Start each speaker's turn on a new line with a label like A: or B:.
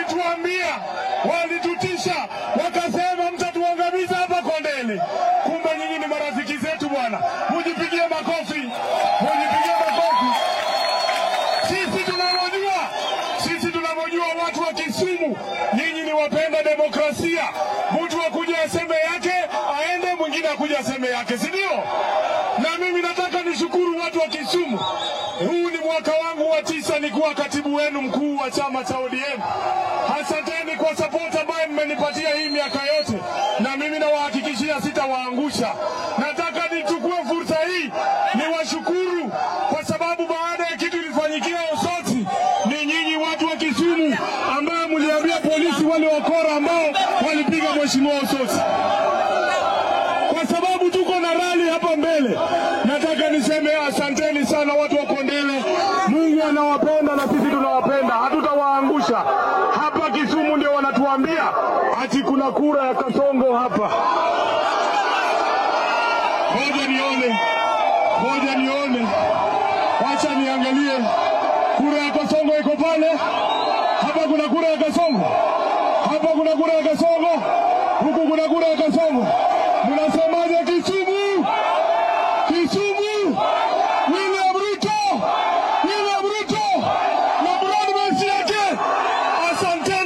A: Walituambia, walitutisha, wakasema mtatuangamiza hapa Kondele. Kumbe nyinyi ni marafiki zetu bwana. Mujipigie makofi, mujipigie makofi. Sisi tunavyojua watu wa Kisumu, nyinyi ni wapenda demokrasia. Mtu akuja aseme yake, aende, mwingine akuja aseme yake, si ndio? Na mimi nataka nishukuru watu wa Kisumu. Huu ni mwaka wangu wa 9 nikuwa katibu wenu mkuu wa chama cha ODM. Asanteni kwa support ambayo mmenipatia hii miaka yote, na mimi nawahakikishia sitawaangusha. Nataka nichukue fursa hii niwashukuru kwa sababu baada ya kitu ilifanyikia Osotsi, ni nyinyi watu wa Kisumu ambayo mliambia polisi wale wakora ambao walipiga mheshimiwa Osotsi. Kwa sababu tuko na rally hapa mbele, nataka niseme asanteni sana watu wa Kondele. Mungu anawapenda na sisi tunawapenda, hatutawaangusha. Hapa Kisumu ndio wanatuambia ati kuna kura ya Kasongo hapa. Ngoja nione, ngoja nione, wacha niangalie kura ya Kasongo iko pale. Hapa kuna kura ya Kasongo, hapa kuna kura ya Kasongo, huku kuna kura ya Kasongo. Mnasemaje Kisumu? Kisumu, William Ruto, William Ruto na broad base yake. Asanteni.